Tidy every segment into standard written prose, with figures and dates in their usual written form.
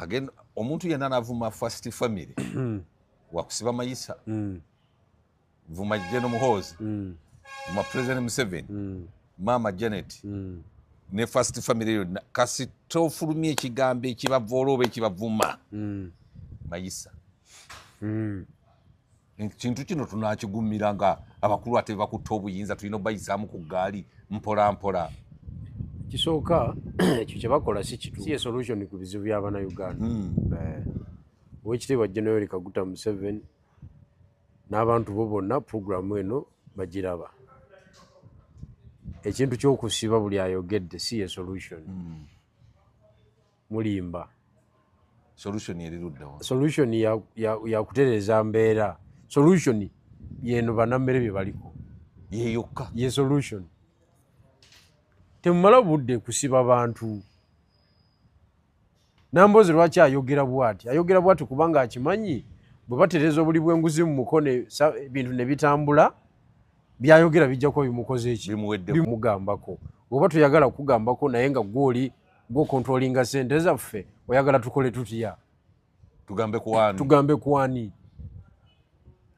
Agenda omuntu yenna n'avuma first family wakusiba mayisa. Vuma General Muhoozi, vuma President Museveni, Maama Janet ne first family yonna, kasita ofulumya ekigambo ekibavoola oba ekibavuma, mayisa. Ekintu kino tunakigumira nga abakulu ate bakutta obuyinza, tulina obayisaamu ku ggaali mpola mpola. Kisooka, ekyo kyebakola si kituufu, si ye solution ku bizibu by'Abannayuganda. Owekitiibwa General Yoweri Kaguta Museveni n'abantu bo bonna, puroguramu eno bagiraba. Ekintu ky'okusiba buli ayogedde si ye solution. Mulimba. Solution eri luddawa? Solution ya kutereeza mbeera. Solution yeno bannammere bye baliko. Ye yokka? Ye solution. Temumala budde kusiba bantu. Nambooze lwaki ayogera bwati? Ayogera bwati kubanga akimanyi bwe batereeza obuli bw'enguzi mu Mukono, ebintu ne bitambula, byayogera bijja kuba bimukoze eki? Bimuweddeko. Bimugambako. Oba toyagala kugambako, naye nga gwoli gwokontrolinga sente zaffe, oyagala tukole tutya? Tugambe kuwani? Tugambe kuwani?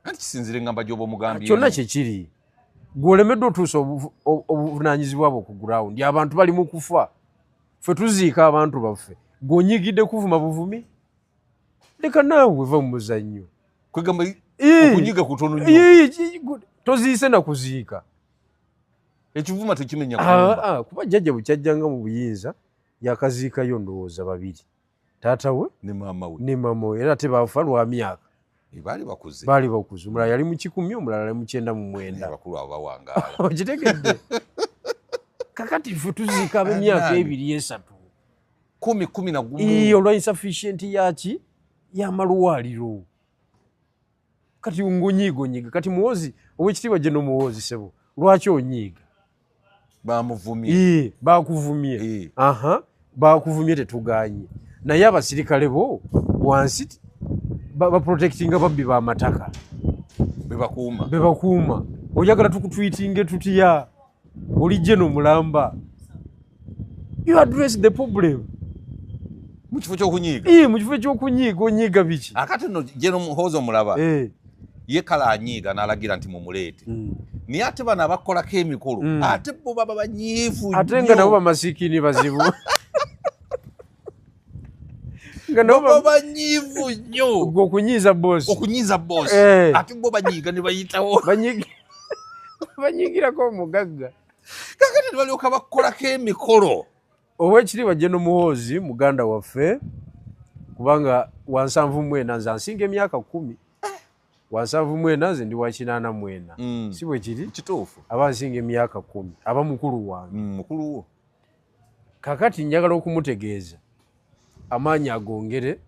Anti kisinzira engamba gy'oba omugambye. Kyonna kyekiri, gweolemeddwa otuusa obuvunaanyizibwa bwo ku ground. Abantu bali mu kufa, ffe tuziika abantu baffe, gweonyigidde kuvuma buvumi. Leka naawe, va mu muzannyo. Kwegamba okunyiga kutono nnyo. Toziise na kuziika. Ekivuma tekimenya kulumba. Kuba jjajja bwe kyajjanga mu buyinza yakaziikayo ndowooza babiri, taata we ne maama we. Ne maama we, era tebafa lwa myaka. Baali bakuze. Baali bakuze, omulala yali mu 100, omulala yali mu 99. Abakulu abo bawangaala. Okitegedde? Kakati ffe tuziika ab'emyaka Anani. 2, 3. 10, 11. Ii, olwa insufficient yaki y'amalwaliro. Kati ngonyiiga onyiiga. Kati Muhoozi, owekitiibwa General Muhoozi, sebo, lwaki onyiiga? Bamuvumye. Ii, bakuvumye. Aha, bakuvumye, tetuganye, naye abasirikale bo wansi baprotectinga babbi b'amataka. Bebakuuma. Bebakuuma. Oyagala tukutwitinge tutya? Oli General mulamba, you address the problem. Mu kifo ky'okunyiiga. Ii, mu kifo ky'okunyiiga onyiiga biki? Akati nno General Muhoozi omulaba, ye kale anyiiga n'alagira nti mumuleete, naye ate bano abakolako emikolo, ate bo baba banyiivu Ate nga nnyo. nabo bamasiikini bazibu, nga nabo Baba banyiivu nnyo. Gwe okunyiiza bosi. Okunyiiza bosi. Ate bo banyiiga ne bayitawo. Banyiigirako omugagga. Kakati ne balyoka bakolako emikolo. Owekitiibwa General Muhoozi muganda waffe, kubanga wa 74, nze ansinga emyaka 10. Wa 74, nze ndi wa 84. Si bwe kiri? Kituufu. Aba nsinga emyaka 10, aba mukulu wange. Mukulu wo. Kakati njagala okumutegeeza amaanyi agongere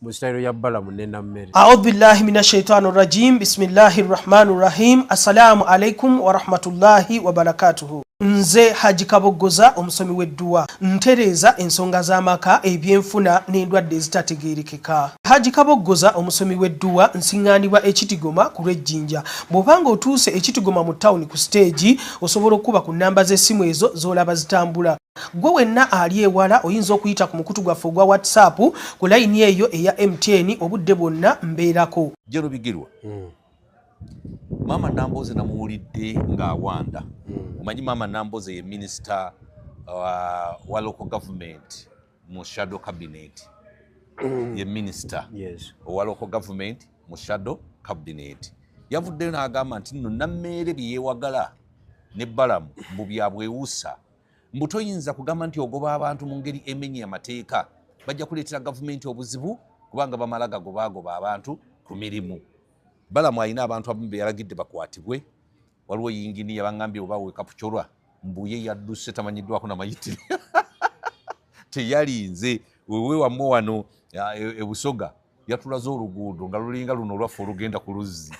mu sitayiro ya Balamu ne Nammere. Audhu billahi min ashaitani rajim, bismillahi rahmani rahim. Assalamu alaikum warahmatullahi wabarakatuhu. Nze Haji Kaboggoza, omusomi w'edduwa, ntereeza ensonga z'amaka, ebyenfuna n'endwadde ezitategeerekeka. Haji Kaboggoza, omusomi w'edduwa, nsiŋŋaanibwa Ekitigoma ku lw'Ejjinja. Bw'obanga otuuse Ekitigoma mu tawuni ku siteegi, osobola okuba ku nnamba z'essimu ezo z'olaba zitambula. Gwe wenna ali ewala oyinza okuyita ku mukutu gwaffe ogwa WhatsApp ku layini eyo eya MTN, obudde bwonna mbeerako. General Bigirwa, Maama Nambooze namuwulidde ng'awanda. Omanyi Maama Nambooze ye minisita wa local government mu shadow cabinet, ye minisita owa local government mu shadow cabinet. Yavuddeyo n'agamba nti nno Nammeere bye yeewagala ne Balamu mbu bya bwewusa, mbu toyinza kugamba nti ogoba abantu mu ngeri emenya amateeka, bajja kuleetera gavumenti obuzibu kubanga bamala gagobaagoba abantu ku mirimu. Balamu alina abantu abamu be yalagidde bakwatibwe. Waliwo yinginiya baŋŋambye oba wekapucolwa, mbu ye yadduse, tamanyiddwako namayitire, teyalinze wewe wammwe wano e Busoga. Yatulaze oluguudo nga lulinga luno olwaffe olugenda ku luzzi.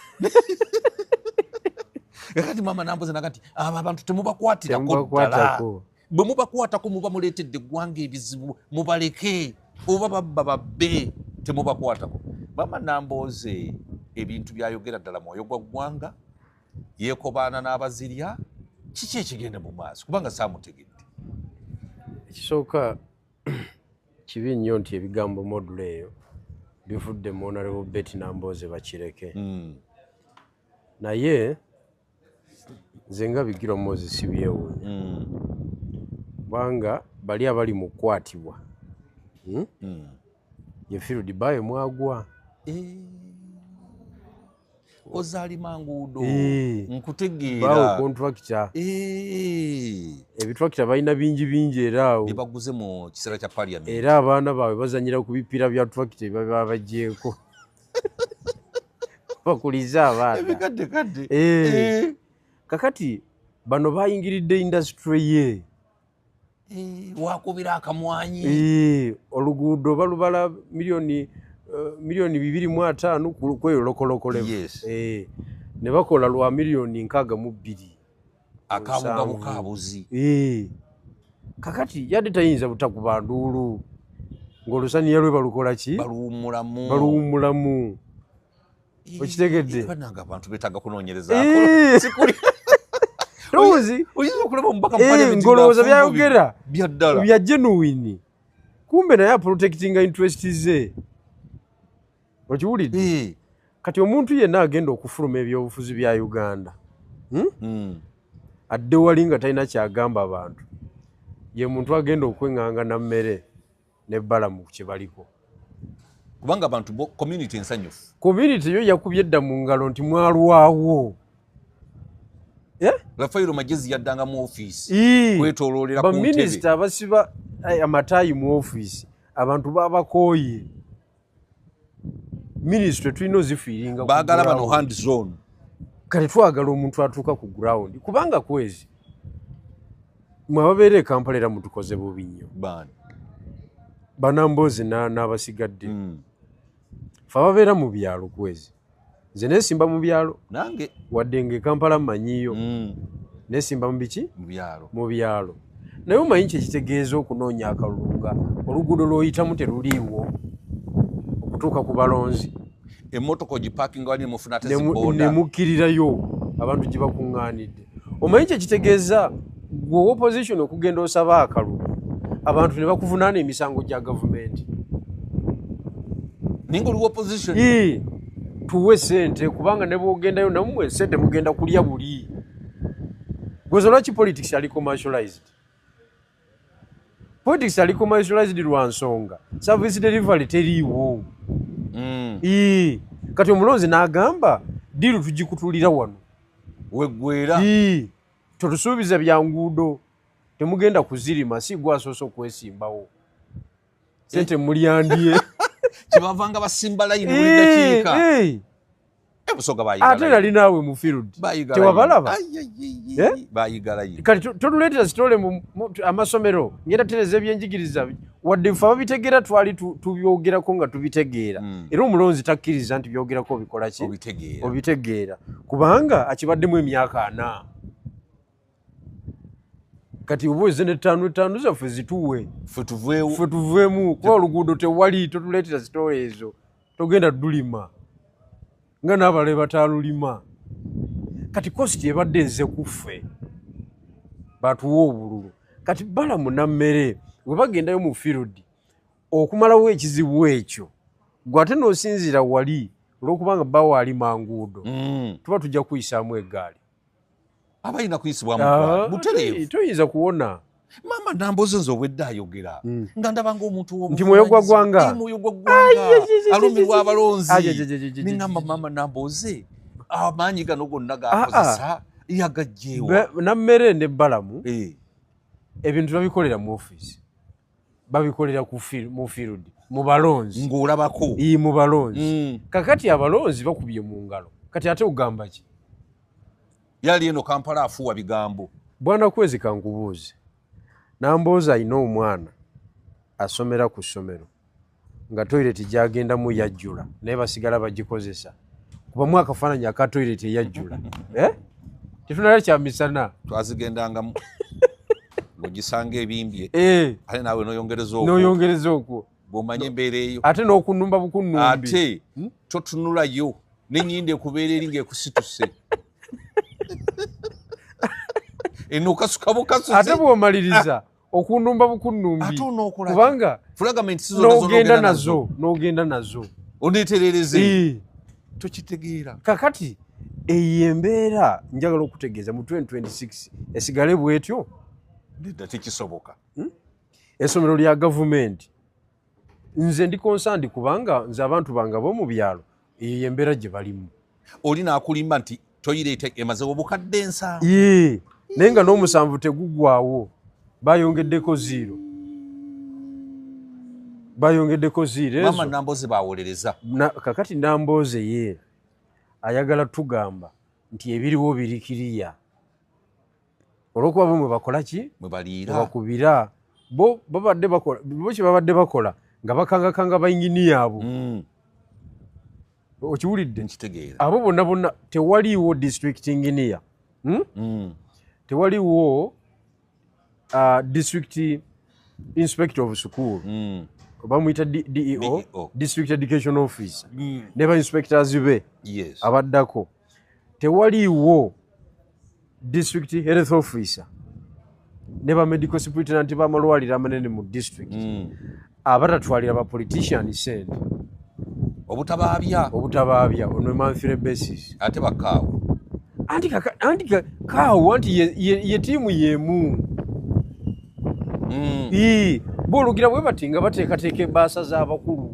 Kakati Maama Nambooze naga nti abo abantu temubakwatirako ddala. Temubakwatako. Bwe mubakwatako muba muleetedde eggwanga ebizibu, mubaleke, oba babba babbe, temubakwatako. Maama Nambooze ebintu byayogera ddala mwoyo gwa ggwanga, yeekobaana n'abazirya. Kiki ekigenda mu maaso? Kubanga saamutegedde. Ekisooka, Kibi nnyo nti ebigambo module eyo bivudde mu Honorable Betty Nambooze Bakireke. Naye nze nga Bigirwa Moses sibyewuunya, kubanga bali abali mu kukwatibwa, Ye field bayo mwagwa. Ozaalima nguudo. Bawo Nkutegeera. Contractor, ebitrakita balina bingi bingi era awo byebaguze mu kiseera kya parliament. Era abaana baabwe bazanyira ku bipiira bya tractor ebaba bagyeko bakulize abaana. Ebikadde kadde. Kakati bano bayingiridde industry ye. Wakubira akamwanyi. Oluguudo balubala miliyoni 25 kweyo lokolokolevu. Ne bakola lwa miliyoni 62. Akabuga bukabuzi. Kakati yadde tayinza butakuba nduulu ng'olusaniya lwe balukola ki? Baluwummulamu. Baluwummulamu. Okitegedde? Bannange, abantu beetaaga kunoonyerezaako. Sikuli Towuzi oyinza okulaba omubaka mu parliament ng'olowooza ng'afumba byayogera bya ddala bya genuine, kumbe naye aprotectinga interest ze. Okiwulidde? Kati omuntu yenna agenda okufuluma ebyobufuzi bya Uganda, Adde wali nga talina kyagamba abantu, ye muntu agenda okweŋŋanga na mmere nebbalamu kye baliko. Kubanga abantu community ensanyufu. Community yo yakubye edda mu ngalo nti mwalwawo. Rafairo Magezi yaddanga mu ofiisi kwetooloolera ku ntebe. Baminisita abasiba amataayi mu ofiisi, abantu babakooye. Minisitule tulina ozifiiringa ku Baagala bano ground. Hands on. Kati twagala omuntu atuuka ku ground, kubanga kwezi mwe ababeera e Kampala era mutukoze bubi nnyo. Baani? Banamboozi n'abasigadde. Fe ababeera mu byalo, kwezi nze neesimba mu byalo. Nange. Wadde nga e Kampala mmanyiyo, neesimba mu biki? Mu byalo. Mu byalo. Naye omanyi kyekitegeeza okunoonya akalulu nga oluguudo lw'oyitamu teruliiwo okutuuka ku balonzi? Emmotoka ogipakinga wali nemufuna ate Ne zibooda. mukkirirayo abantu gye bakuŋŋaanidde. Omanyi kyekitegeeza gwe opposition okugenda osaba akalulu, abantu ne bakuvunaana emisango gya gavumenti? Naye nga oliwo opposition. Ii, tuwe sente, kubanga ne bwogendayo nammwe sente mugenda kulya buli gwezo. Lwaki politics ali commercialized? Politics ali commercialized lwa nsonga service delivery teriiwo. Ii, kati omulonzi n'agamba deal tugikutulira wano. Weggwera. Ii, totusuubiza bya nguudo, temugenda kuzirima, si gwe asoose okwesimbawo, sente mulyandye. Kyebavanga basimba layini buli dakiika. Ebusoga bayiga Ate layini. nali naawe mu field. Bayiga Tewabalaba? layini. Ai, ai, ai, ai. Bayiga layini. Kati totuleetera sitole amasomero, ngenda tereza ebyenjigiriza, wadde ffe ababitegeera twali tubyogerako nga tubitegeera. Era omulonzi takkiriza nti byogerako obikola ki? Obitegeera. Obitegeera, kubanga akibaddemu emyaka 40. Kati oba ozze n'ettaano ttaano zaffe zituwe. Ffe tuveewo. Ffe tuveemu, kuba oluguudo tewali. Totuleetera sitole ezo, togenda dulima nga n'abalala bataalulima. Kati cost ebadde ezze ku ffe batuwa obululu. Kati Balamu Nammere bwe bagendayo mu field okumalawo ekizibu ekyo, gwe ate n'osinziira wali olw'okubanga bawo alima nguudo, tuba tujja kuyisaamu eggaali. Abalina kuyisibwamu Ah, butereevu. Toyinza kuwona. Maama Nambooze nze obwedda ayogera nga ndaba ng'omuntu Nti mwoyo gwa ggwanga. Mwoyo gwa ggwanga, alumirwa abalonzi. Ai, ai, ai, ai, ai, Ningamba maama Nambooze amaanyi gano gonna gakozesa yagajjeewa? Nammere ne Balamu ebintu babikolera mu ofiisi, babikolera mu field, mu balonzi. Ng'olabako. Ii, mu balonzi. Kakati abalonzi bakubye mu ngalo, kati ate ogamba ki? Yali eno Kampala afuuwa bigambo. Bwana Kwezi, kankubuuze, Namboozi alina omwana asomera ku ssomero nga toilet gyagendamu yajjula, naye basigala bagikozesa. Kubamu akafaananyi aka toilet eyajjula, eh? Tetunala kyamisana. Twazigendangamu ng'ogisanga ebimbye, ate naawe n'oyongereza okwo. N'oyongereza okwo. Bw'omanya embeera eyo. Ate n'okunumba bukunumbi. Ate totunulayo n'ennyindo ekubeera eri ng'ekusituse eno okasuka bukasusi. Ate bw'omaliriza Okunumba bukunumbi. Kubanga n'ogenda nazo, n'ogenda nazo. Oneeterereze. Tokitegeera. Kakati eyo embeera njagala okutegeeza mu 2026 esigale bwetyo? Nedda, tekisoboka. Essomero lya gavumenti. Nze ndi concerned kubanga nze abantu bange ab'omu byalo eyo embeera gye balimu. Oli n'akulimba nti toyireti emazewo obukadde 7. Naye nga n'omusanvu teguggwawo. Bayongeddeko 0. Bayongeddeko 0 ezo. Mama Nambooze bawolereza. Kakati Nambooze ye ayagala tugamba nti ebiriwo biri kiriya. Olw'okuba bo mwe bakola ki? Mwe baliira. Bakubira. Bo babadde bakola, bo kye babadde bakola nga bakangakanga ba engineer abo. Okiwulidde? Nkitegeera. Abo bonna bonna tewaliiwo district engineer. Tewaliiwo district inspector of school. Bamuyita DEO, district education officer. Ne ba inspectors be abaddako. Tewaliiwo district health officer ne ba medical superintendent b'amalwaliro amanene mu district. Abatatwalira ba politician sente. Obutabaabya. Obutabaabya on a monthly basis. Ate bakaawo. Anti kaawo anti ye ttiimu y'emu. Boolugira bwe bati nga bateekateeka ebbaasa z'abakulu.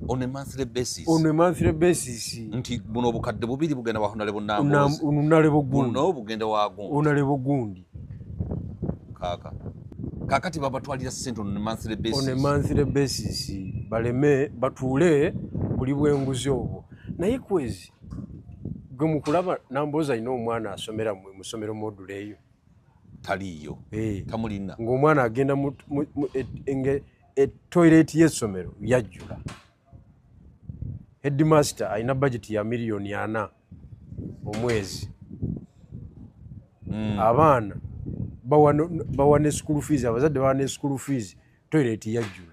On a monthly basis. On a monthly basis. Nti buno obukadde bubiri bugenda wa Honorable Nambooze. Honorable gundi. Buno bugenda wa gundi. Honorable gundi. Kaaka. Kaakati babatwalira ssente on a monthly basis. On a monthly basis. Baleme batuule buli bw'enguzi obwo. Naye kwezi gwe mukulaba Nambooze alina omwana asomera mu ssomero module eyo. Taliiyo. Tamulina. Ng'omwana agenda mu toilet y'essomero yajjula. Headmaster alina budget ya miliyoni 4 omwezi. Abaana bawa ne school fees, abazadde bawa ne school fees, toilet yajjula.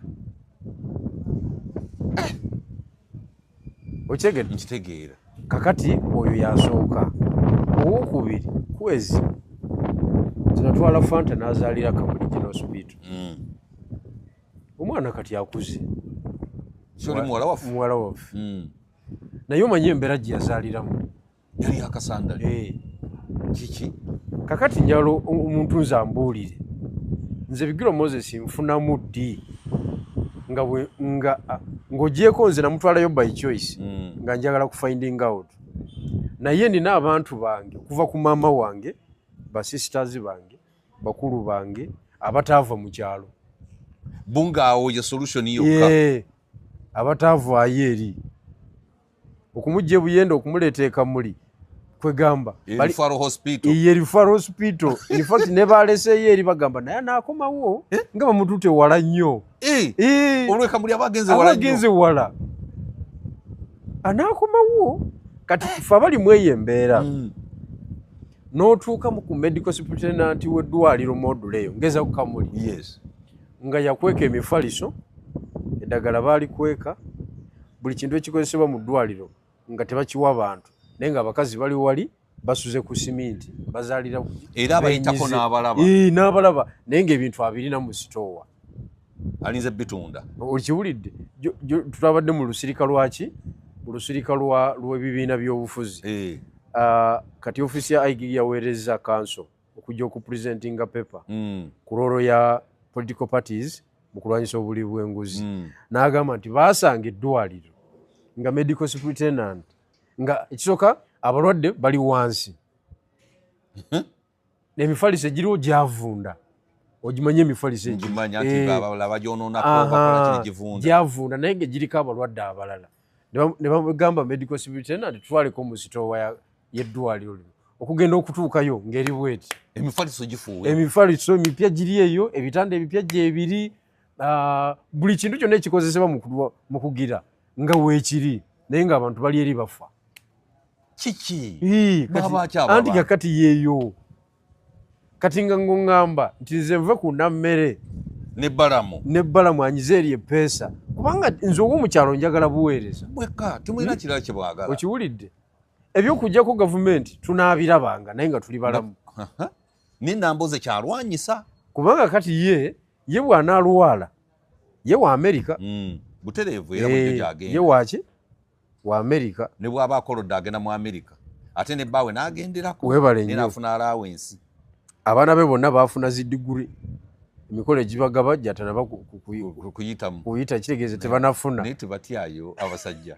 Okitegedde? Nkitegeera. Kakati oyo yasooka. Owookubiri kwezi zinatwala Fanta n'azaalira Kamuli General Hospital. Omwana kati akuze. Sori muwala waffe? Muwala waffe. Naye omanyi embeera gye yazaaliramu. Yali akasandali. Kiki? Kakati njagala omuntu nze ambuulire. Nze Bigirwa Moses nfunamu ddi nga ng'ogyeko nze namutwalayo by choice nga njagala ku finding out. Naye nina abantu bange okuva ku maama wange, ba sisters bange, bakulu bange abataava mu kyalo. Bunga awo ye solution yokka. Abataavaayo eri. Okumujja ebuyenda okumuleeta e Kamuli kwegamba Referral hospital. Ye referral hospital. In fact ne baleseeyo eri bagamba naye anaakomawo nga bamututte wala nnyo. Olw'e Kamuli aba agenze wala nnyo. Agenze wala. Anaakomawo. Kati ffe abali mu eyo embeera n'otuuka ku medical superintendent w'eddwaliro module eyo ngeza ku Kamuli. Nga yakweka emifaliso, eddagala baalikweka, buli kintu ekikozesebwa mu ddwaliro nga tebakiwa bantu. Naye ng'abakazi bali wali basuze ku siminti bazaalira era abayitako n'abalaba. N'abalaba naye ng'ebintu abirina mu sitoowa. Alinze bitunda. Okiwulidde? Twabadde mu lusirika lwaki? Mu lusirika lw'ebibiina by'obufuzi. Kati ofiisi ya IGG yaweereza council okujja okupresentinga paper ku role ya political parties mu kulwanyisa obuli bw'enguzi. N'agamba nti baasanga eddwaliro nga medical superintendent nga ekisooka abalwadde bali wansi. N'emifaliso egiriwo gyavunda. Ogimanye emifaliso egyo? Ngimanya nti abalala bagyonoonako, bakola kiri givunda. Gyavunda naye ng'egiriko abalwadde abalala. Ne bamugamba medical superintendent tutwaleko mu sitoowa y'eddwaliro lino. Okugenda okutuukayo ng'eri bw'eti. Emifaliso gifuuwe. Emifaliso emipya giri eyo, ebitanda ebipya gyebiri, buli kintu kyonna ekikozesebwa mu kugira nga weekiri naye ng'abantu bali eri bafa. Kiki? Anti kakati yeeyo. Kati nga ng'oŋŋamba nti nze nve ku nammere ne Balamu anyize eri epeesa kubanga nze ow'omukyalo njagala buweereza. Bwekka temulina kirala kye bwagala. Okiwulidde? Ebyokuggyako gavumenti tunaabirabanga naye nga tuli balamu. Ne Nambooze kyalwanyisa. Kubanga kati ye bw'anaalwala, ye wa Amerika. Butereevu era bulijjo gyagenda. Ye waki? Wa Amerika. Ne bw'aba akolodde agenda mu Amerika, ate ne bbaawe n'agenderako. Weebale nnyo. N'afuna allowance. Abaana be bonna baafuna zi diguri, emikolo egibagaba gyatanaba kuyitamu. Kuyita kitegeeza tebanafuna. Naye tebatyayo abasajja.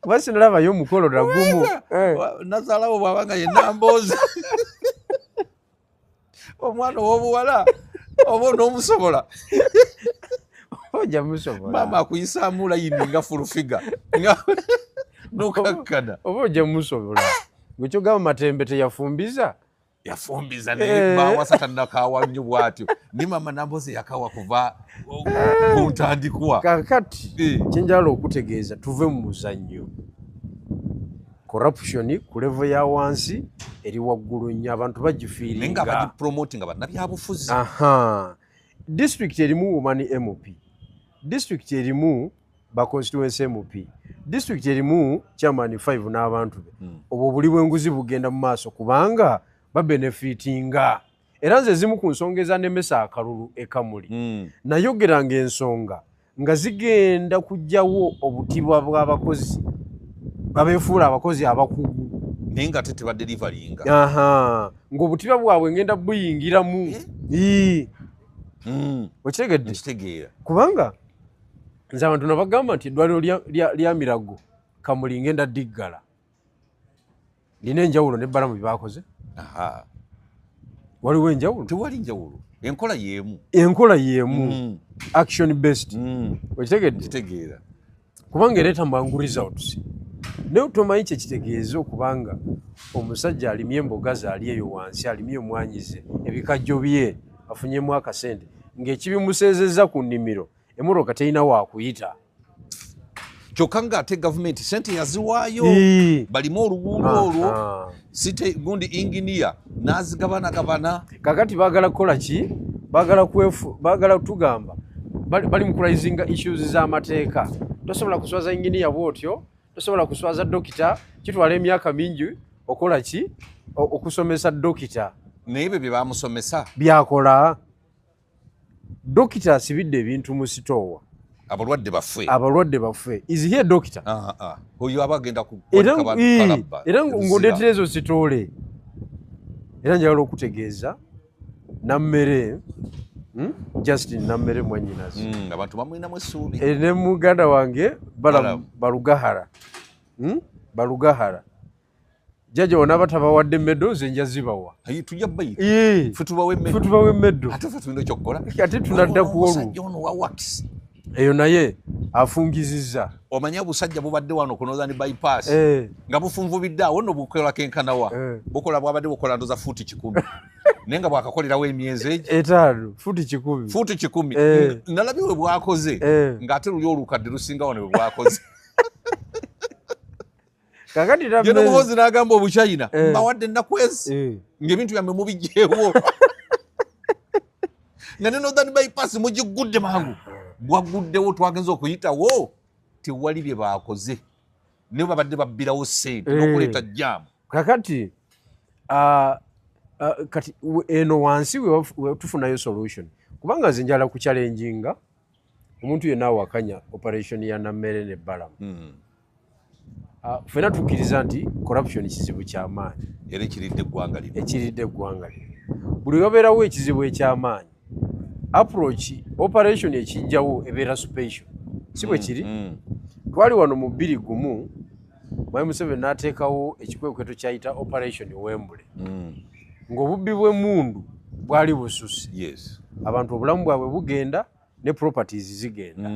Kuba sinalabayo omukolo nagumu. Nazaalawo bw'abanga ye Nambooze. Omwana ow'obuwala oba onoomusobola. Ojja musobola. Maama akuyisaamu layini nga full figure. N'okakkana. Oba ojja musobola. Gwe kyogamba Matembe teyafumbiza? Yafumbiza naye bawasa tannakaawa nnyo bw'atyo. Ne maama Nambooze yakaawa kuva ku ntandikwa. Kaakati kye njagala okutegeeza, tuve mu muzannyo. Corruption ku level ya wansi eri waggulu nnyo, abantu bagifiiringa. Naye nga bagipromotinga bannabyabufuzi. District erimu woman MP, district erimu ba constituency MP, district erimu chairman 5 n'abantu be. Obwo obuli bw'enguzi bugenda mu maaso kubanga babenefitinga. Era nze ezimu ku nsonga ezannemesa akalulu e Kamuli, nayogeranga ensonga nga zigenda kuggyawo obutibwa bw'abakozi babeefuula abakozi abakugu. Naye nga ate tebadelivaringa. Ng'obutibwa bwabwe ngenda buyingiramu. Okitegedde? Nkitegeera. Kubanga nze abantu nabagamba nti eddwaliro lya Mirago Kamuli ngenda ddiggala. Lina enjawulo ne Balamu bye baakoze. Waliwo enjawulo? Tewali njawulo. Enkola y'emu. Enkola y'emu. Action based. Okitegedde? Nkitegeera. Kubanga ereeta mangu results. Naye tomanyi kye kitegeeza okubanga omusajja alimye emboga ze ali eyo wansi, alimye emmwanyi ze, ebikajjo bye, afunyemu akasente, ng'ekibimuseezezza ku nnimiro, emmotoka terina waakuyita. Kyokka ng'ate gavumenti ssente yaziwaayo, balime oluguudo olwo, site gundi inginiya n'azigabanagabana. Kaakati baagala kukola ki? Baagala kwefu, baagala tugamba, bali mu kuraisinga issues z'amateeka. Tosobola kuswaza inginiya bw'otyo, tosobola kuswaza dokita, kitwala emyaka mingi okola ki? Okusomesa dokita. Naye ebyo bye bamusomesa. Byakola. Dokita asibidde ebintu mu sitoowa. Abalwadde baffe. Abalwadde baffe. Is he a doctor? Oyo aba agenda ku Era kuwandika bantu kalabba. Ng'ondeetera ezo sitoole. Era njagala okutegeeza Nammere, Justin Nammere mwannyinaze. Abantu bamulinamu essuubi. Ne muganda wange Balamu. Balugahara. Balugahara. Jjajja wonna tabawadde meddo nze nja zibawa. Ayi, tujja bbayita. Ffe tubawe meddo. Ffe tubawe meddo. Ate ffe tulina ekyokukola. Ate tunadda ku olwo. Omusajja ono wa wax. Eyo naye afungizizza. Omanyi obusajja bubadde wano ku Northern Bypass. Nga bufunvubidde awo nno bukola kenkanawa. Bukola bwabadde bukola ndoza fuuti 10. Naye nga bwakakolerawo emyezi egi. 5, fuuti 10. Fuuti 10. Nalabye we bwakoze. Ng'ate luli olukadde lusinga wano we bwakoze. Kakati Ye Muhoozi n'agamba Obuchina, mbawadde ennaku ezi. Ng'ebintu byammwe mubiggyeewo. Nga ne Northern Bypass mugigudde mangu. Bwaguddewo twagenze okuyitawo, tewali bye baakoze. Ne babadde babbirawo ssente n'okuleeta jjaamu. Kakati, kati eno wansi we tufunayo solution. Kubanga nze njagala ku challenginga omuntu yenna awakanya operation ya Nammere ne Balamu. Ffenna tukkiriza nti corruption kizibu ky'amaanyi. Era ekiridde eggwanga lino. Ekiridde eggwanga lino. Buli wabeerawo ekizibu eky'amaanyi, approach operation ekijjawo ebeera special. Si bwe kiri? Twali wano mu bbiri gumu, Mwami Museveni n'ateekawo ekikwekweto ky'ayita Operation Wembley. Ng'obubbi bw'emmundu bwali bususse. Abantu obulamu bwabwe bugenda ne properties zigenda.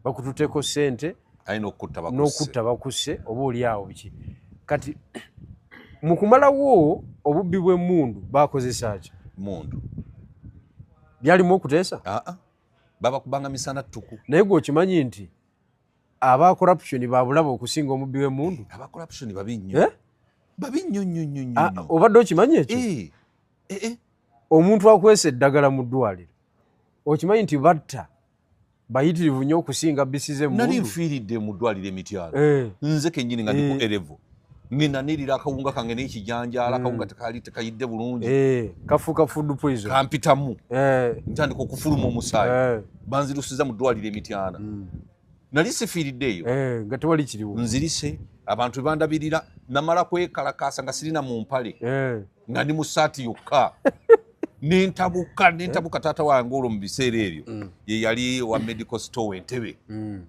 Bakututteko ssente, Ayi n'okutta bakusse. N'okutta bakusse, oba oli awo biki. Kati mu kumalawo obubbi bw'emmundu bakozesa ki? Mmundu. Byalimu okuteesa? Aa, babakubanga misana ttuku. Naye gwe okimanyi nti aba corruption babulaba okusinga omubbi w'emmundu? Aba corruption babi nnyo. Babi nnyo, nnyo, nnyo, nnyo, nnyo. Obadde okimanyi ekyo? Omuntu akwesa eddagala mu ddwaliro, okimanyi nti batta bayitirivu nnyo okusinga bisi z'emmundu? Nali nfiiridde mu ddwaliro e Mityana. Nze kennyini nga ndi ku A-level. Ngenda nirira akawunga kange n'ekijanjaala, akawunga tekaali tekayidde bulungi. Kafuuka food poison. Kampitamu, ntandika okufuluma omusaayi. Banzirusiza mu ddwaliro Emityana. Nali sifiiriddeeyo. Nga tewali kiriwo. Nzirise, abantu bandabirira, namala kwekalakaasa nga sirina mu mpale, nga ndi mu ssaati yokka. Nentabuka taata wange olwo mu biseera ebyo ye yali wa medical store Entebbe.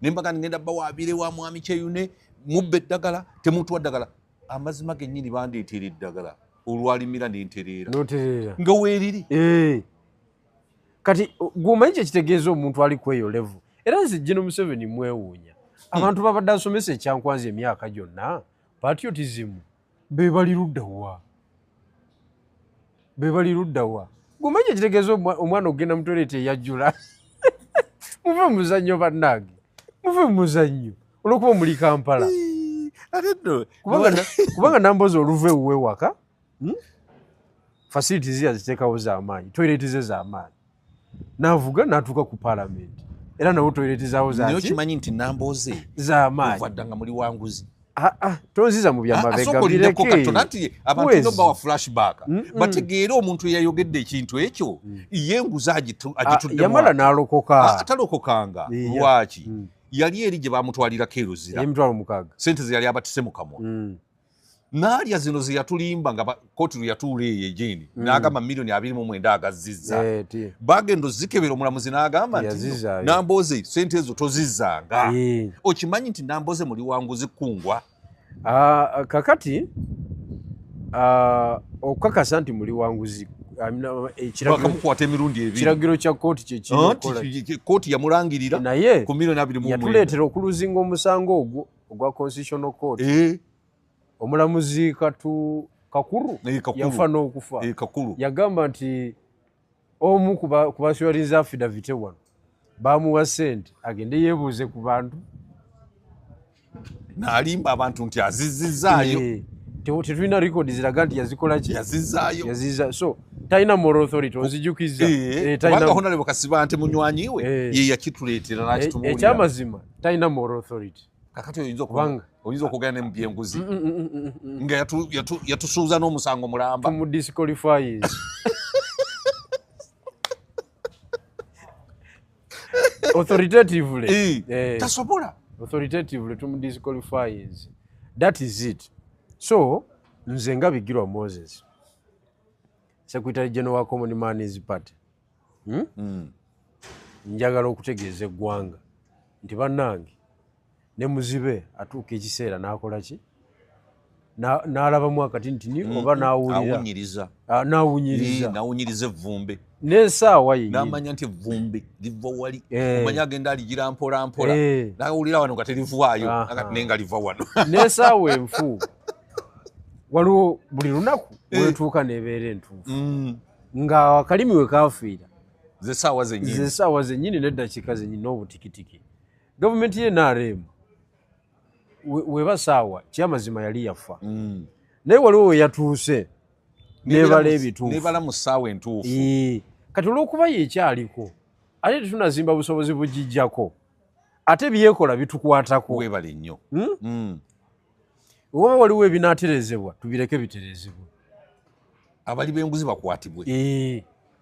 Nembaga ngenda bawaabire wa mwami Kyeyune, mubba eddagala, temutuwa ddagala. Amazima gennyini bandeetera eddagala olwalimira nentereera. Notereera. Nga weeriri. Kati gwomanyi kyekitegeeza omuntu ali ku eyo level. Era nze General Museveni mwewuunya. Abantu babadde asomesa ekyankwanzi emyaka gyonna, patriotism, be bali ludda wa? Be bali ludda wa? Gwomanyi kyekitegeeza omwana okugenda mu toilet eyajjula? Muve mu muzannyo bannange, muve mu muzannyo olw'okuba muli Kampala. Kubanga Nambooze oluva ewuwe waka, facilities ze yaziteekawo z'amaanyi, toilet ze z'amaanyi, n'avuga n'atuuka ku parliament, era nawo toilet zaawo Naye zaki okimanyi nti Nambooze z'amaanyi. Kuva dda nga muli wanguzi. Tonziza mu byamabega, Asooka olindeko bireke. katono, anti abantu Wezi. ino bawa flashback. Bategeere omuntu eyayogedde ekintu ekyo, ye enguzi agituddemu Yamala ati. n'alokoka. Atalokokanga. Lwaki? Yali eri gye bamutwalirako e Luzira. Emitwalo 6. Ssente ze yali abatise mu kamwa. N'alya zino ze yatulimba nga kooti lwe yatuula eyo egindi, n'agamba miliyoni 29 agazzizza. Bagenda ozikebera, omulamuzi n'agamba nti Yazizzaayo. Nambooze ssente ezo tozizzanga. Okimanyi nti Nambooze muli wanguzi kkungwa? Kakati, okukakasa nti muli wanguzi, Bakamukwata emirundi ebiri. Kiragiro kya kkooti kye kirina okukola. Kkooti yamulangirira Naye ku miliyoni 29. yatuleetera okuluzinga omusango ogwo ogwa Constitutional Court. Omulamuzi Kakuru Kakuru. yafa n'okufa. Kakuru. Yagamba nti omu ku baswaliza affidavit wano bamuwa ssente agende yeebuuze ku bantu. N'alimba abantu nti azizzizaayo. Tetulina record ziraga nti yazikola ki? Yazizzaayo. Yazizza. So talina moral authority, onzijukiza. Kubanga Honorable Kasibante munywanyi we, ye yakituleetera n'akitumuulira. Ekyamazima talina moral authority. Kakati Kubanga oyinza okugenda ne mu byenguzi. Nga yatusuuza n'omusango mulamba. Tumu disqualifies. Authoritatively. Tasobola. Authoritatively tumu disqualifies. That is it. So nze nga Bigirwa Moses, Secretary General wa Common Man's Party. Njagala okutegeeza eggwanga nti bannange ne muzibe atuuka ekiseera n'akola ki? N'alabamu akati nti ni oba n'awulira. Awunyiriza. N'awunyiriza. N'awunyiriza evvumbe. N'essaawa yennyini. N'amanya nti evvumbe liva wali. Omanyi agenda aligira mpola mpola. N'awulira wano nga terivaayo. Akati naye nga liva wano. N'essaawa enfu. Waliwo buli lunaku wetuuka n'ebeera entuufu. Nga akalimi we kafiira. Ze ssaawa zennyini. Ze ssaawa zennyini n'eddakiika zennyini n'obutikitiki. Gavumenti ye NRM weba ssaawa kyamazima yali yafa. Naye waliwo we yatuuse n'ebala ebituufu. N'ebala mu ssaawa entuufu. Kati olw'okuba ye ekyaliko, ate tetunazimba busobozi bugijjako, ate byekola bitukwatako. Weebale nnyo. Oba waliwo ebinaaterezebwa, tubireke biterezebwe. Abali b'enguzi bakwatibwe.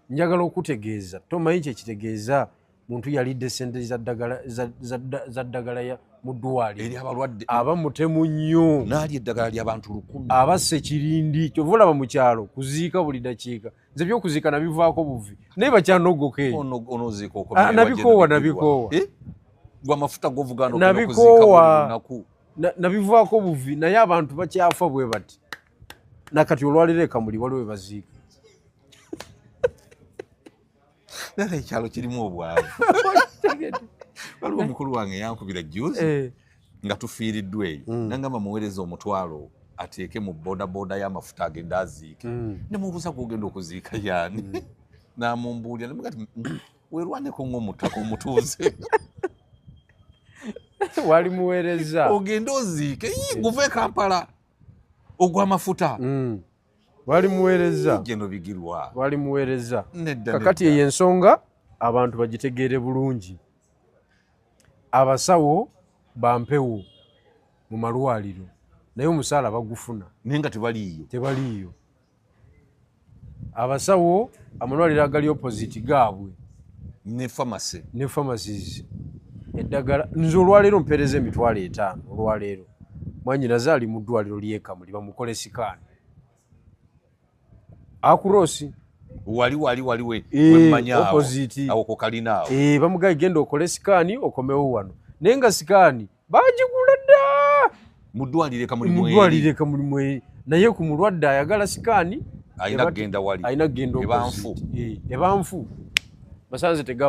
Njagala okutegeeza, tomanyi kye kitegeeza muntu yalidde ssente za ddagala ya mu ddwaliro. Eri abalwadde. Aba mutemu nnyo. N'alya eddagala ly'abantu 1000. Aba ssekirindi, ky'ova olaba mu kyalo kuziika buli dakiika. Nze ebyokuziika nabivaako buvi. Naye bakyanogoka eyo. Onooziika okomye Nabikoowa, wajja nabikoowa. Gwe amafuta g'ovuga n'ogenda Nabikoowa. okuziika buli lunaku. Nabivaako buvi, naye abantu bakyafa bwe bati. Nakati olwaleero e Kamuli waliwo we baziika. Ddala ekyalo kirimu obwavu. Waliwo omukulu wange yankubira jjuuzi nga tufiiriddwa eyo. Nangamba muweereze omutwalo ateeke mu boodabooda y'amafuta agende aziike. Ne mubuuza gw'ogenda okuziika y'ani? N'amumbuulira, ne mugamba nti, weerwaneko ng'omutaka omutuuze. Wali muweereza. Ogende oziike, yii, guve e Kampala ogw'amafuta. Wali muweereza. Geno Bigirwa. Wali muweereza. Nedda, Kakati nedda. eyo ensonga abantu bagitegeere bulungi. Abasawo ba mpewo mu malwaliro Naye omusaala bagufuna. Naye nga tebaliiyo. Tebaliiyo. Abasawo, amalwaliro agali opposite gaabwe. Ne pharmacy. Ne pharmacies. Eddagala, nze olwaleero mpeereza 50,000 olwaleero. Mwanyinaze ali mu ddwaliro ly'e Kamuli, bamukole sikaani. Akurosi. Wali wali wali we wemmanya awo. Opposite. Awo ku kalina awo. Bamugaye genda okole sikaani okomewo wano. Naye nga sikaani bagigula dda. Mu ddwaliro e Kamuli Mu mweri. ddwaliro e Kamuli mweri. Naye ku mulwadde ayagala sikaani, Alina kugenda wali. Alina kugenda Eba opposite. nfu. Eba nfu. Masanze tegaba.